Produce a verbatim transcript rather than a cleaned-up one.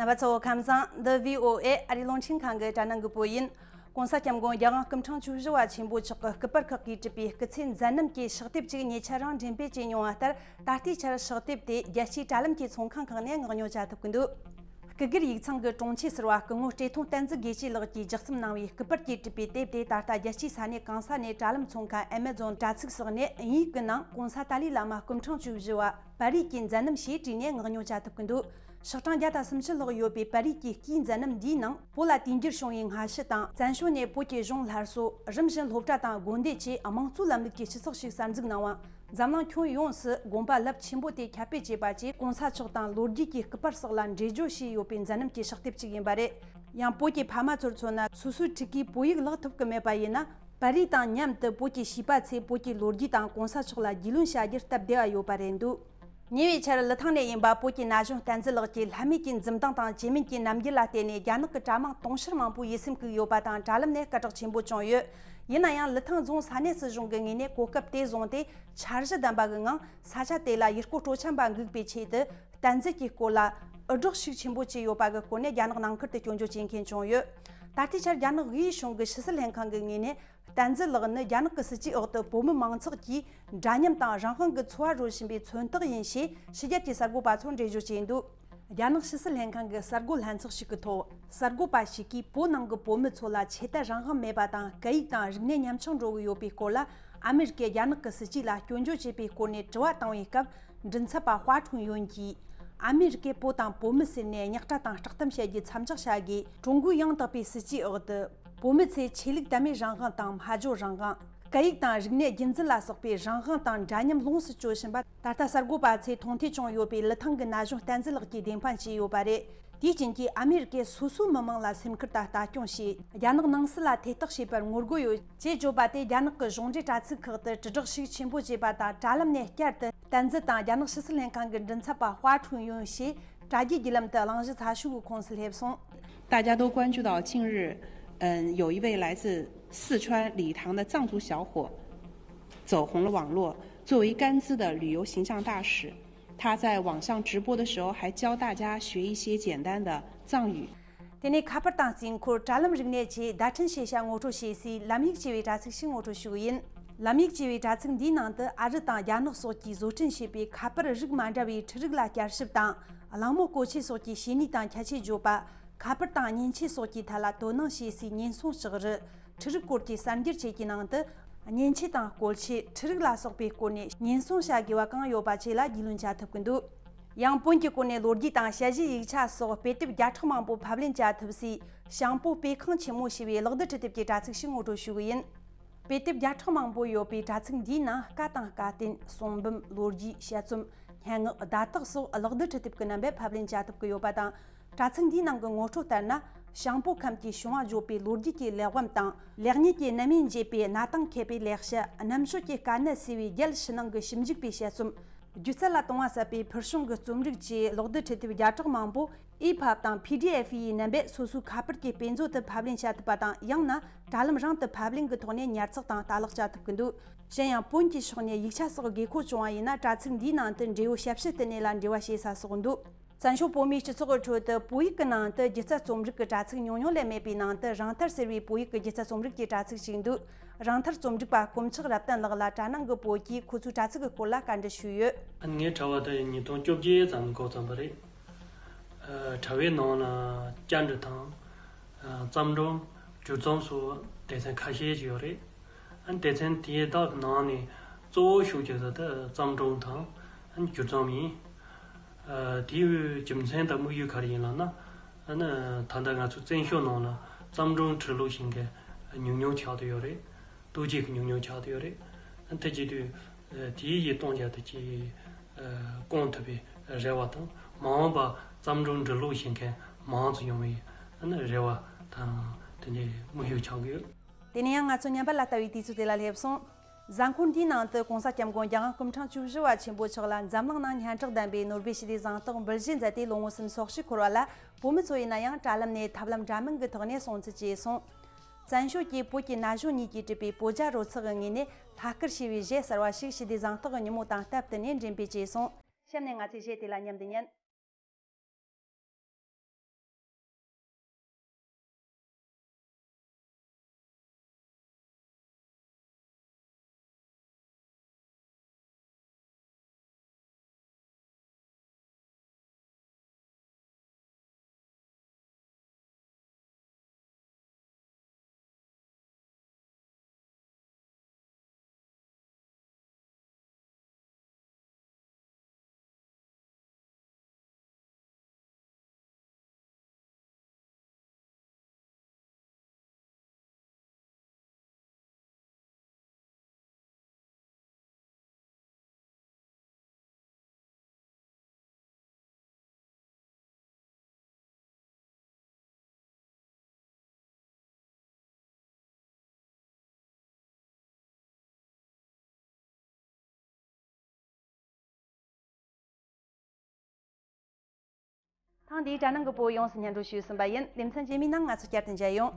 རྣམ་པ་ཚོ་ཁམས་བཟང་། འདི་བྷི་ཨོ་ཨེ་ཨ་རིའི་རླུང་འཕྲིན་ཁང་གི་དྲ་སྣང་གི་བོད་ཡིན། ྋགོང་ས་ྋསྐྱབས་མགོན་རྒྱལ་དབང་སྐུ་ཕྲེང་བཅུ་བཞི་པ་ཆེན་པོ་མཆོག་གི་སྐུ་པར་ཁག་གིས་བྲིས་པའི་སྐུ་ཚེ་མཛད་རྣམ་གྱི་ཕྱག་དེབ་ཅིག་ཉེ་ཆར་རང་འགྲེམས་སྤེལ་བྱས་མྱོང་བ་ལྟར། ད་ལྟའི་ཆར་ཕྱག་དེབ་དེ་རྒྱལ་སྤྱིའི་དྲ་ལམ་གྱི་ཚོང་ཁང་ཁག་ནས་མངགས་ཉོ་བྱ་ཐུབ་ཀྱི་འདུག། སྐུ་སྒེར་ཡིག་ཚང་གི་དྲུང་ཆེ་ཟུར་པ་སྐུ་ངོ་བཀྲས་མཐོང་བསྟན་འཛིན་དགེ་བཤེས་ལགས་ཀྱིས་ལྗགས་རྩོམ་གནང་བའི་སྐུ་པར་གྱིས་བྲིས་པའི་དེབ་དེ་ད་ལྟ་རྒྱལ་སྤྱིའི་ས་གནས་གང་ས་ནས་དྲ་ལམ་ཚོང་ཁང་ཨེ་མེ་ཛོན་དྲ་ཚིགས་སོགས་ནས་དབྱིན་ཡིག་གི་ནང་ྋགོང་ས་ཏཱ་ལའི་བླ་མ་སྐུ་ཕྲེང་བཅུ་བཞི་པ་པར་རིས་ཀྱི་མཛད་རྣམ་ཞེས་བྲིས་ནས་མངགས་ཉོ་བྱ་ཐུབ་ཀྱི་འདུག། ཤག་གྲངས་བརྒྱ་དང་སུམ་ཅུ་ལྷག་ཡོད་པའི་པར་རིས་ཀྱི་སྐུའི་མཛད་རྣམ་འདིའི་ནང་། བོད་ལ་དུས་འགྱུར་བྱུང་བའི་སྔ་ཕྱི་དང་། བཙན་བྱོལ་ནས་བོད་ཀྱི་གཞུང་སླར་གསོ། རིམ་བཞིན་སློབ་གྲྭ་དང་དགོན་སྡེ་བཅས་དམངས་གཙོའི་ལམ་ལུགས་ཀྱི་སྤྱི་ཚོགས་ཤིག་གསར་འཛུགས་གནང་བ། འཛམ་གླིང་ཁྱོན་ཡོངས་སུ་དགོན་པ་རླབས་ཆེན་པོ་དེ་ཁྱབ་སྤེལ་བྱས་པ་བཅས་ྋགོང་ས་མཆོག་དང་ལོ་རྒྱུས་ཀྱི་སྐུ་པར་སོགས་ལ་འགྲེལ་བརྗོད་བྱས་ཡོད་པའི་མཛད་རྣམ་གྱི་ཕྱག་དེབ་ཅིག་ཡིན་པ་རེད། ཡང་བོད་ཀྱི་ཕ་མ་ཚོར་མཚོན་ན། སོ་སོའི་ཕྲུ་གུས་བོད་ཡིག་བཀླག་ཐུབ་ཀྱི་མེད་པ་ཡིན་ན། པར་རིས་དང་མཉམ་དུ་བོད་ཀྱི་བྱིས་པ་ཚོས་བོད་ཀྱི་ལོ་རྒྱུས་དང་ྋགོང་ས་མཆོག་ལ་རྒྱུས་ལོན་བྱ་རྒྱུར་སྟབས་བདེ་བ་ཡོད་པ་རེད་འདུག། ཉེ་བའི་ཆར་ལི་ཐང་ནས་ཡིན་པ་བོད་ཀྱི་ན་གཞོན་བསྟན་འཛིན་ལགས་ཀྱིས་ལྷ་མོའི་གི་འཛུམ་མདངས་དང་བཅོས་མིན་གྱི་རྣམ་འགྱུར་ལ་བརྟེན་ནས་རྒྱ་ནག་གི་དྲ་དམངས་དུང་ཕྱུར་མང་པོའི་ཡིད་སེམས་བཀུག་ཡོད་པ་དང་། དྲ་ལམ་ནས་སྐད་གྲགས་ཆེན་པོ་བྱུང་ཡོད། ཡིན་ན་ཡང་ལི་ཐང་རྫོང་ས་གནས་སྲིད་གཞུང་གི་ངོས་ནས་གོ་སྐབས་དེ་བཟུང་སྟེ། འཆར་གཞི་ལྡན་པ་གི་ངང་ས་ཆ་དེ་ལ་ཡུལ་སྐོར་སྤྲོ་འཆམ་པ་འགུག་པའི་ཆེད་དུ། བསྟན་འཛིན་གྱི་སྐོར་ལ་འུར་སྒྲོག་ཤུགས་ཆེན་པོ་བྱས་ཡོད་པ་གི་སྐོར་ནས་རྒྱ་ནག་ནང་ཁུལ་དུ་སྐྱོན་བརྗོད་བྱེད་མཁན་བྱུང་ཡོད། ད་ལྟའི་ཆར་རྒྱ་ནག་དབུས་གཞུང་གི་ཕྱི་སྲིད་ལྷན་ཁང་གི་ངོས་ནས། བསྟན་འཛིན་ལགས་ནི་རྒྱ་ནག་གི་སྲིད་ཇུས་འོག་ཏུ་བོད་མི་མང་ཚོགས་ཀྱིས་འདྲ་མཉམ་དང་རང་དབང་གི་འཚོ་བ་རོལ་བཞིན་པའི་མཚོན་རྟགས་ཡིན་ཞེས་ཕྱི་རྒྱལ་གྱི་གསར་འགོད་པ་ཚོར་འགྲེལ་བརྗོད་བྱས་འདུག། རྒྱ་ནག་ཕྱི་སྲིད་ལྷན་ཁང་གི་གསར་འགོད་ལྷན་ཚོགས་ཤིག་གི་ཐོག་གསར་འགོད་པ་ཞིག་གིས་བོད་ནང་གི་བོད་མི་ཚོ་ལ་ཆེ་མཐོང་རང་དབང་མེད་པ་དང་། སྐད་ཡིག་དང་རིག་གནས་ཉམ་ཆུང་འགྲོ་གི་ཡོད་པའི་སྐོར་ལ། ཨ་མེ་རི་ཀས་རྒྱ་ནག་གི་སྲིད་ཇུས་ལ་སྐྱོན་བརྗོད་བྱས་པའི་སྐོར་ནས་དྲི་བ་བཏང་བའི་སྐབས། མགྲིན་ཚབ་པ་ཧྭ་ཁྲུང་ཡོན་གྱིས། ཨ་མེ་རི་ཀས་བོད་དང་བོད་མི་ཟེར་ནས་རྙོག་དྲ་དང་སྐྲག་གཏམ་བཤད་རྒྱུ་མཚམས་འཇོག་བྱ་དགོས། ཀྲུང་གོའི་ཡང་དག་པའི་སྲིད་ཇུས་འོག་ཏུ། བོད་མི་ཚོས་ཆོས་ལུགས་དད་མོས་རང་དབང་དང་སྨྲ་བརྗོད་རང་དབང་། སྐད་ཡིག་དང་རིག་གནས་རྒྱུན་འཛིན་ལ་སོགས་པའི་རང་དབང་དང་འདྲ་མཉམ་ལོངས་སུ་སྤྱོད་བཞིན་པ། ད་ལྟ་གསར་འགོད་པ་ཚོས་མཐོང་ཐོས་བྱུང་ཡོད་པའི་ལི་ཐང་གི་ན་གཞོན་བསྟན་འཛིན་ལགས་ཀྱིས་བདེན་དཔང་བྱས་ཡོད་པ་རེད། དེའི་རྐྱེན་གྱིས་ཨ་མེ་རི་ཀས་སོ་སོའི་མི་དམངས་ལ་སེམས་ཁུར་དང་ལྟ་སྐྱོང་བྱས། རྒྱ་ནག་ནང་སྲིད་ལ་ཐེ་གཏོགས་བྱས་པར་ངོ་རྒོལ་ཡོད་ཅེས་བརྗོད་པ་དེ། རྒྱ་ནག་གི་གཞུང་འབྲེལ་དྲ་ཚིགས་ཁག་ཏུ་དྲིལ་བསྒྲགས་ཤུགས་ཆེན་པོ་བྱས་པ་དང་། དྲ་ལམ་ནས་བསྐྱར་དུ། བསྟན་འཛིན་དང་རྒྱ་ནག་ཕྱི་སྲིད་ལྷན་ཁང་གི་མགྲིན་ཚབ་པ་ཧྭ་ཁྲུང་ཡོན་ཞེས་དྲ་རྒྱའི་བརྒྱུད་ལམ་དུ་གླེང་གཞི་ཚ་ཤོས་ཀྱི་ཁོངས་སུ་སླེབས་སོང་། 大家都关注到近日，嗯，有一位来自四川理塘的藏族小伙走红了网络，作为甘孜的旅游形象大使，他在网上直播的时候还教大家学一些简单的藏语。 དེ་ནས་ཁ་པར་དང་རྩིས་འཁོར། དྲ་ལམ་རིག་གནས་བཅས་བརྡ་འཕྲིན་ཤེས་བྱ་ངོ་སྤྲོད་བྱེད་སའི་ལམ་ཡིག་ཅེས་པའི་དྲ་ཚིགས་ཤིག་ངོ་སྤྲོད་ཞུ་གི་ཡིན། ལམ་ཡིག་ཅེས་པའི་དྲ་ཚིགས་འདིའི་ནང་དུ་ཨ་རི་དང་རྒྱ་ནག་སོགས་ཀྱིས་བཟོ་སྐྲུན་བྱས་པའི་ཁ་པར་རིགས་མ་འདྲ་བའི་འཕྲུལ་རིག་ལ་བསྐྱར་ཞིབ་དང་། གླེང་མོལ་བཀོལ་ཆས་སོགས་ཀྱི་བྱེད་ནུས་དང་ཁྱད་ཆོས་བརྗོད་པ། ཁ་པར་དང་མཉེན་ཆས་སོགས་ཀྱི་ཐད་ལ་དོ་སྣང་བྱེད་སའི་ཉེན་སྲུང་ལྕགས་རི། འཕྲུལ་རིག་སྐོར་གྱི་གསར་འགྱུར་བཅས་ཀྱི་ནང་དུ། མཉེན་ཆས་དང་བཀོལ་ཆས། འཕྲུལ་རིག་ལ་སོགས་པའི་སྐོར་ནས་ཉེན་སྲུང་བྱ་དགོས་པ་གང་ཡོད་པ་བཅས་ལ་རྒྱུས་ལོན་བྱ་ཐུབ་ཀྱི་འདུག། ཡང་། བོན་གྱི་སྐོར་ནས་ལོ་རྒྱུས་དང་དཔྱད་གཞིའི་ཡིག་ཆ་སོགས་དཔེ་དེབ་བརྒྱ་ཕྲག་མང་པོ་ཕབ་ལེན་བྱ་ཐུབ་སའི་ཞང་པོ་དཔེ་ཁང་ཆེན་མོ་ཞེས་པའི་གློག་རྡུལ་འཕྲུལ་དེབ་ཀྱི་དྲ་ཚིགས་ཤིག་ངོ་སྤྲོད་ཞུ་གི་ཡིན། དཔེ་དེབ་བརྒྱ་ཕྲག་མང་པོ་ཡོད་པའི་དྲ་ཚིགས་འདིའི་ནང་། སྐད་དང་སྐད་རྟེན། གསུང་འབུམ། ལོ་རྒྱུས། དཔྱད་རྩོམ། སྙན་ངག་བརྡ་དག་སོགས་གློག་རྡུལ་འཕྲུལ་དེབ་ཀྱི་རྣམ་པས་ཕབ་ལེན་བྱ་ཐུབ་ཀྱི་ཡོད་པ་དང་། དྲ་ཚིགས་འདིའི་ནང་གི་ངོ་སྤྲོད་ལྟར་ན། ཞང་པོ་ཁམས་ཀྱི་བྱུང་བ་བརྗོད་པའི་ལོ་རྒྱུས་ཀྱི་གླེགས་བམ་དང་། ལེགས་ཉེས་ཀྱི་རྣམ་སྨིན་འབྱེད་པའི་གནའ་དེང་མཁས་པའི་ལེགས་བཤད། རྣམ་དཔྱོད་ཀྱི་དཀའ་གནད་སེལ་བའི་རྒྱལ་ཕྱི་ནང་གི་ཞིབ་འཇུག་པའི་དཔྱད་རྩོམ། སྒྱུ་རྩལ་ལ་དུང་བ་ཟབ་པའི་ཕུལ་བྱུང་གི་རྩོམ་རིག་བཅས་གློག་རྡུལ་འཕྲུལ་དེབ་བརྒྱ་ཕྲག་མང་པོ་ཨི་ཕབ་དང་། པི་ཌི་ཨེཕ་ཡི་རྣམ་པས་སོ་སོའི་ཁ་པར་གྱི་དཔེ་མཛོད་དུ་ཕབ་ལེན་བྱ་ཐུབ་པ་དང་། ཡང་ན་དྲ་ལམ་རང་དུ་ཕབ་ལེན་གྱི་ཐོག་ནས་ཉར་ཚགས་དང་ལྟ་ཀློག་བྱ་ཐུབ་ཀྱི་འདུག། གཞན་ཡང་། བོན་གྱི་ཕྱོགས་ནས་ཡིག་ཆ་སོགས་དགོས་མཁོ་བྱུང་བ་ཡིན་ན། དྲ་ཚིགས་འདིའི་ནང་དུ་འབྲེལ་ཡོད་ཞབས་ཞུ་ལྟེ་གནས་ལ་འབྲེལ་བ་བྱེད་ས་སོགས་འདུག། བཙན་བྱོལ་བོད་མིའི་སྤྱི་ཚོགས་ཀྱི་ཁྲོད་དུ་བོད་ཡིག་གི་ནང་དུ་སྒྱུ་རྩལ་རྩོམ་རིག་གི་དྲ་ཚིགས་ཉུང་ཉུང་ལས་མེད་པའི་ནང་དུ། རང་ཐར་ཟེར་བའི་བོད་ཡིག་གི་སྒྱུ་རྩལ་རྩོམ་རིག་གི་དྲ་ཚིགས་ཤིག་འདུག། རང་ཐར་རྩོམ་སྒྲིག་པ་དཀོན་མཆོག་རབ་བརྟན་ལགས་ལ་དྲ་སྣང་གི་བོད་ཀྱིས་ཁོ་ཚོའི་དྲ་ཚིགས་ཀྱི་སྐོར་ལ་བཀའ་འདྲི་ཞུས་ཡོད། ངའི་དྲ་བ་དེ་ཉིས་སྟོང་བཅོ་བརྒྱད་ཙམ་འགོ་བརྩམས་པ་རེད། ཨ། དྲ་བའི་ནང་ལ་བཅར་འདྲི་དང་། ཨ། བརྩམས་སྒྲུང་། བསྒྱུར་རྩོམ་སོགས་སྡེ་ཚན་ཁ་ཤས་ཤིག་ཡོད་རེད། ཨ། སྡེ་ཚན་དེ་དག་གི་ནང་ནས་གཙོ་བོ་ཤོས་ཅིག་ད་ལྟ་བརྩམས་སྒྲུང་དང་། ཨ། བསྒྱུར་རྩོམ་ཡིན། ཨ། དེའི་རྒྱུ་མཚན་དང་དམིགས་ཡུལ་ག་རེ་ཡིན་ལབ་ན། ཨ་ནི་ད་ལྟ་ང་ཚོ་བཙན་བྱོལ་ནང་ལ་བརྩམས་སྒྲུང་འབྲི་ཀློག་བྱེད་མཁན་ཉུང་ཉུང་ཆགས་བསྡད་ཡོད་རེད། ལྟོ་ཆས་ཀྱི་ཉུང་ཉུང་ཆགས་བསྡད་ཡོད་རེད། ཨ། དེ་བྱེད་དུས། ཨ། དེའི་ཡིད་གཏོང་རྒྱ་དེ་ཅིག་ཨ། སྐོང་ཐུབ་པའི་རེ་བ་དང་། མ་འོངས་པ་བརྩམས་སྒྲུང་འབྲི་ཀློག་བྱེད་མཁན་མང་ཙམ་ཡོང་བའི། ཨ་ནི་རེ་བ་དང་དེ་འདྲའི་དམིགས་ཡུལ་ཆགས་ཀྱི་ཡོད། དེ་ནས་ཡང་ང་ཚོ་ཉམས་པ་ལ་ལྟ་བའི་དུས་ཚོད་དེ་ལ་སླེབས་སོང་། གཟའ་འཁོར་འདིའི་ནང་དུ་ྋགོང་ས་ྋསྐྱབས་མགོན་རྒྱལ་དབང་སྐུ་ཕྲེང་བཅུ་བཞི་པ་ཆེན་པོ་མཆོག་ལ་འཛམ་གླིང་ནང་སྙན་གྲགས་ལྡན་པའི་ནོར་བྷེལ་ཞི་བདེའི་གཟེངས་རྟགས་འབུལ་བཞེས་མཛད་དེ་ལོ་ངོ་སུམ་ཅུ་སོ་བཞི་འཁོར་བ་ལ། བོད་མི་ཚོ་ཡིན་ན་ཡང་དྲ་ལམ་ནས་ཐབས་ལམ་འདྲ་མིན་གྱི་ཐོག་ནས་སྲུང་བརྩི་བྱས་སོང་། བཙན་བྱོལ་གྱི་བོད་ཀྱི་ན་གཞོན་གཉིས་ཀྱིས་བྲིས་པའི་བོད་རྒྱ་རོལ་ཚགས་ཀྱི་ངོས་ནས་ལྷག་བཀུར་ཞུ་བའི་གཞས་གསར་བ་ཞིག་ཞི་བདེའི་གཟེངས་རྟགས་ཀྱི་ཉིན་མོ་དང་སྟབས་བསྟུན་ནས་འགྲེམས་སྤེལ་བྱས་སོང་། གཤམ་ནས་ང་ཚོས་གཞས་དེ་ལ་མཉམ་དུ་ཉན། ཐེངས་འདིའི་དྲ་ནང་གི་བོད་ཡོངས་སུ་སྙན་སྒྲོན་ཞུས་ཟིན་པ་ཡིན། ལེ་ཚན་རྗེས་མའི་ནང་ང་ཚོ་བསྐྱར་དུ་མཇལ་ཡོང་།